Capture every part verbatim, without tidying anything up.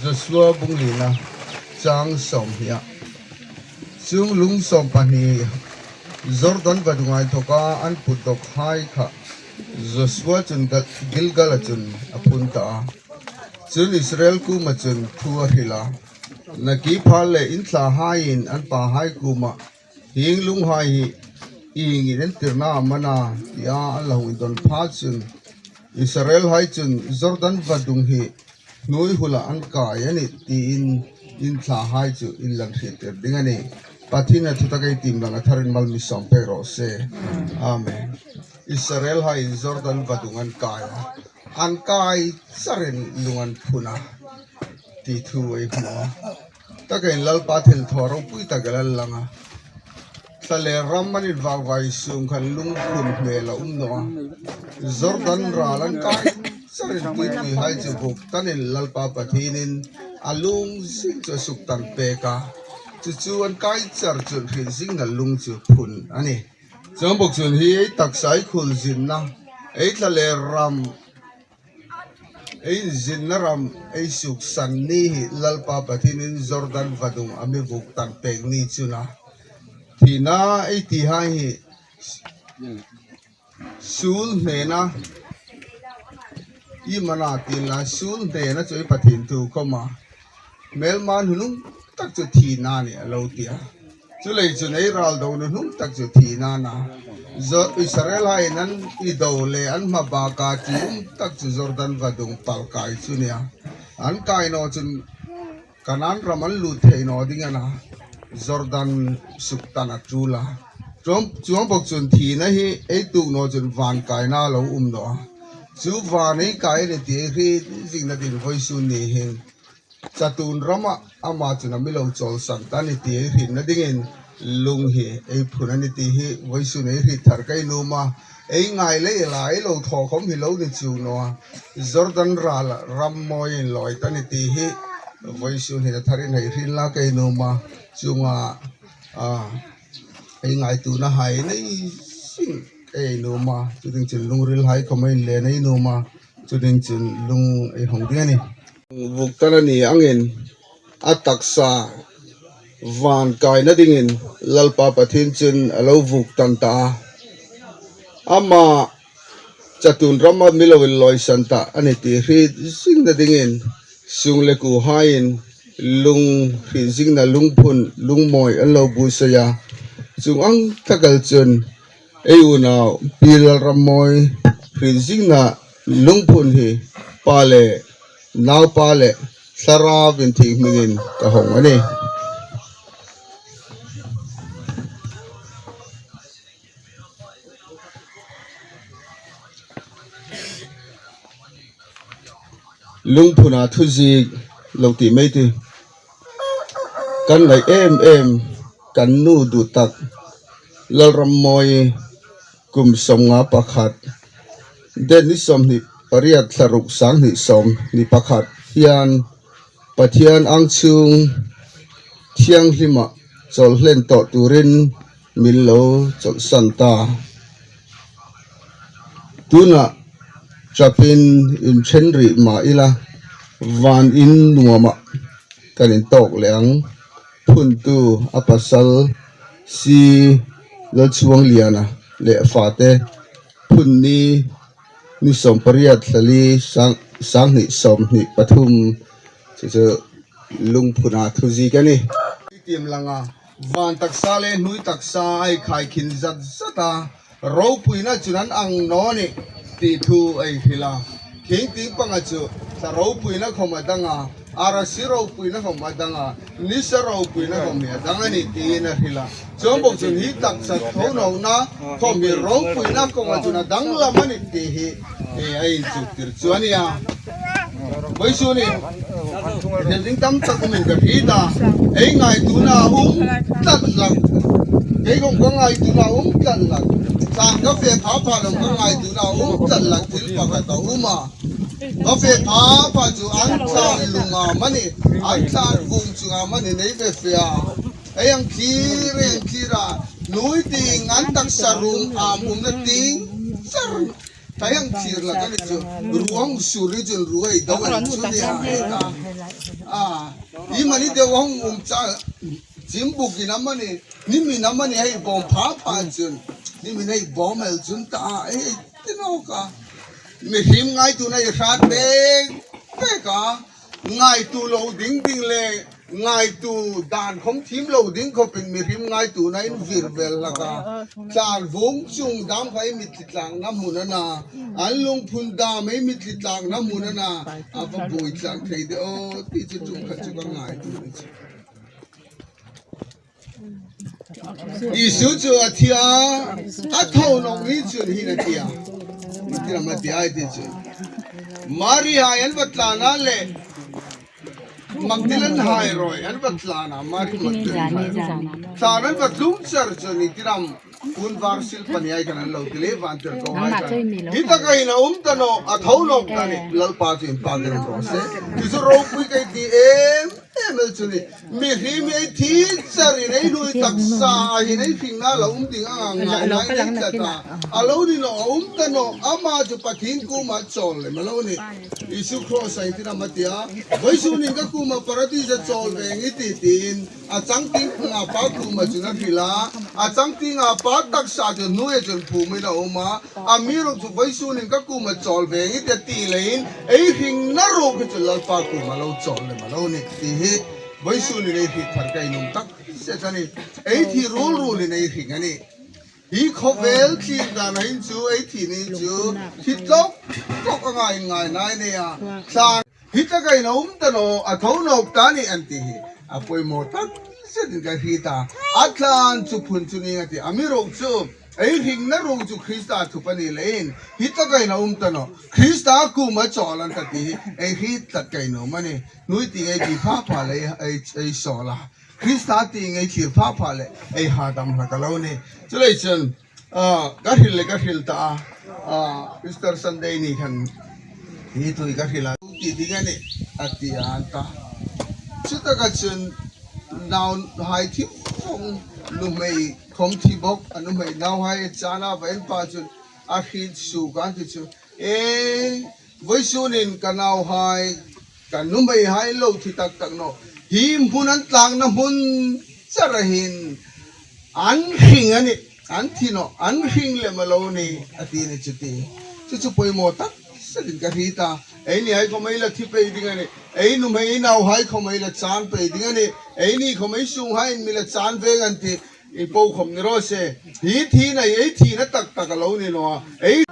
Joshua bung lina chang sawmhnia. Chunglung sawmpahni Jordan vadunga inthoka an put dawk hai kha Joshua chun Gal-, Gilgal-a chun a phun ta a. Chun Israel kuoma chun thu a hril a. Nakie pha le in thlahaiin an pahai kuoma, "Hieng lunghai hi iengin entirna am a na?" tia an la hung indawn pha chun, Israelhai chun, "Jordan vadung hi hnuoi hula an kai a nih," tiin in thlahai chu inlan hriettir ding a nih. Pathienin a thu tak ei tiem lang a tharin mal mi sawm pek raw se. Amen. Israelhaiin Jordan vadung an kai a. An kai charin lung an phun a, ti thu ei hmu a. Takin Lalpa thilthaw ropui tak el a lang a. Thlalêr ram an invak vai sung khan lung phun hmel a um naw a. Jordan ral an kai charin tuipuihai chu vuk tanin Lalpa Pathienin a lung zing chu a suktan pek a. Chu chu an kai char chun hriet zingna lung chu phun a nih. Chuong bawk chun hi ei taksa ei khuolzinna, ei thlalêr ram, ei inzinna ram, ei suksan ni hi Lalpa Pathienin Jordan vadung a mi vuk tan pek ni chu a nih. Thina ei tihai hi suol hnena, iem a na ti inla, suol hnena chu ei Pathien thu khawma, hmelma hnuhnung tak chu thina a nih a lo ti a. Chuleiin chun ei ral do hnuhnung tak chu thina a na. Zo-, Israelhaiin an indo le an hmabaka ṭium tak chu Jordan vadung pal kai chu a nih a. An kai naw chun Kanan ram an lut thei naw ding a na. Jordan suktan a ṭul a. Chuong, chuong bawk chun thina hi ei tuok naw chun van kaina a lo um naw a. Chu van ei kai a nih ti ei hriet zingna dingin vawisun ni hin chatuon rama ama chun a mi lo chawlsan ta a nih ti ei hrietna dingin lung hi ei phun a nih ti hi vawisun ei hriet thar ka nuom a. Ei ngai lei la ei lo thaw khawm hi lo ni chuong naw a. Jordan ral ram mawi inlawi ta a nih ti hi vawisun hin a tharin hei hriet la ka nuom a. Chuonga, a, ei ngaituonahai nei zing ei nuom a. Chu ding chun lungrilhai khawm ei inlen ei nuom a. Chu ding chun lung ei hawng ding a nih. Vuk tan a ni angin a taksa van kaina dingin Lalpa Pathien chun a lo vuk tan ta a. Ama chatuon rama mi lo inlawisan ta a nih ti hriet zingna dingin sung le kuohaiin lung hriet zingna lungphun lungmawi an lo buotsai a. Chuong ang tak el chun ei unau Pi Lalrammawi hriet zingna lungphun hi Pa le Naupa le Thlarau Inthieng hmingin ka hawng a nih. Lungphuna thu ziek lo ti mei ti. Kan ngai em em, kan nu dutak Lalrammawi kum sawmnga pakhat, date ni sawmhni pariet thla ruk sanghni sawmhni pakhat hian Pathian ang chhung thianghlima chawlhlen tawh turin min lo chawlhsan ta. Tuna ṭapin inṭhen rih mah ila, van in nuama kan intawk leh ang. Phuntu a pasal C. Lalchhuangliana leh fate phun ni, ni sawmpariet thla li sang, sanghni sawmhni pathum. Chu chu lungphuna thu ziek a nih. Tiem langa, van taksa le hnuoi taksa ei khai khin zat zat a, ropuina chun an ang naw a nih ti thu ei hril a. Khing ting panga chu, thla ropuina khawm a dang a, arasi ropuina khawm a dang a, nisa ropuina khawm hi a dang a nih tiin a hril a. Chuong bawk chun hi taksa tho nawna khawm hi ropuina khawma chun a danglam a nih ti hi, e, a inchuktir chu a nia. Vawisun hin hril ding tam tak um in ka hriet a, ei ngaituona um tlat hlak. Kei khawm ka ngaituona um tlat hlak. Tlan ka fe pha pha lo ka ngaituona um tlat hlak thil pakhat a um a. Ka fe pha pha chu an tlan lung amanih, an tlan vung chung amanih ei ve fe a. Ei ang thlir, ei ang thlir a, hnuoi tieng an taksa rum am umna tieng char Taiang thir la ka ni chu. Ruang suri chun ruai dau ai chu ni a, hei ta. A, i mani deu hong um cha, chim bukin amani, ni min amani hei bawm pha pha chun. Ni min hei bawm el chun ta, hei, ti nawk a. Mihriem ngaituona i hrat bek bek a. Ngaituo lo ding ding le, ngaituo dan khom thiem lo ding khopin mihriem ngaituona in vir vel hlak a. Tlan vung chung dam kha ei mitthli tlakna hmun a na. An lungphun dam ei mitthli tlakna hmun a na. A va buoi tlak thei de aw, ti chu chung khat chu ka ngaituo ni chu. Isu chu a thi a, a tho nawk ni chun hin a ti a. Ni tir am a ti a, ei ti chu. Mari hai an va tlan a le, Magdalene hai ruok an va tlan a, Mari Magdalene hai. Tlan an va tlung char chu ni tir am, hun var sil pani ai kan an lo ti le, vantirko hai kan. Hi taka hin a um ta naw, a tho nawk ta ni, Lalpa chu inpakin raw se. Ti chu ropui ka ti em em el chu ni. Mihriem ei thi charin ei nuoi taksa a hin ei hringna la um ding a ngai ngai nei tlat a. A lo ni naw, a um ta naw, ama chu Pathien kuoma chawl lem a lo ni. Isu cross-a ei tir am a ti a. Vawisun hin ka kuoma Paradis-a chawl ve ang i tih tiin. A changtieng a Pa kuoma chun a hril a. A changtieng a Pa taksa chu hnuoia chun phum in a um a. Amiruokchu vawisun hin ka kuoma chawl ve ang i ti a ti leiin, ei hringna ruok hi chu Lalpa kuoma lo chawl lem a lo ni ti hi. Vawisun hin ei hriet thar ka nuom tak zet a nih. Ei thi ruol ruolin ei hring a nih. Hi khawvel thlir dan a hin chu ei thi ni chu, thi tlawk tlawk a ngai ngai nai nei a. Tlan Hi taka hin a um ta naw, a tho nawk ta ni an ti hi. A poimaw tak zetin ka hriet a. A tlan chu phun chu ning a ti. Amiruokchu, ei hringna ruok chu Krista thup a ni leiin. Hi taka hin a um ta naw. Krista kuoma chawl an ta ti hi. Ei hriet tlat ka nuom a nih. Hnuoi tieng ei bi pha pha le ei, ei, ei sawl a. Krista tieng ei thlir pha pha le ei hadam hlak a lo ni. Chuleiin chun, a, ka hril le ka hril ta a, a, Easter Sunday ni khan hi thu hi ka hril a, ti ding a nih, a ti a an ta. Chutaka chun nauhai thi vong, nuhmei khom thi bok, a nuhmei nauhai chana va en pa chun a hriet suok an ti chu. E, vawisun hin ka nauhai, ka nuhmeihai lo thi tak tak naw. Hi hmun an tlakna hmun chara hin an hring a nih, an thi naw, an hring lem a lo ni, a ti ni chu ti. Chu chu poimaw tak zetin ka hriet a. Einihai khom ei la thi pei ding a nih. Ei nuhmei ei nauhai khom ei la chan pei ding a nih. Eini khom ei sunghaiin mi la chan ve ang an ti. I po khom ni raw se. Hi thina, ei thina tak tak a lo ni naw a. Ei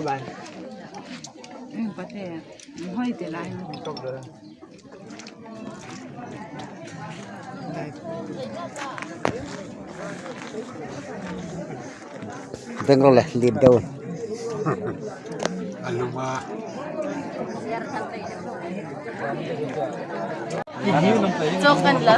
Bai. Eng pate, hoi te lai. Bangalore le, lead down. Aluma. Chok kan la.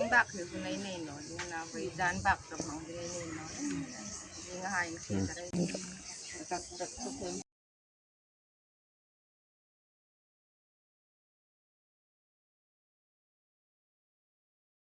Bak hi ku nei nei naw, ding na voi dan bak ka hmang ding nei nei naw. Ding hai ni se ta rai.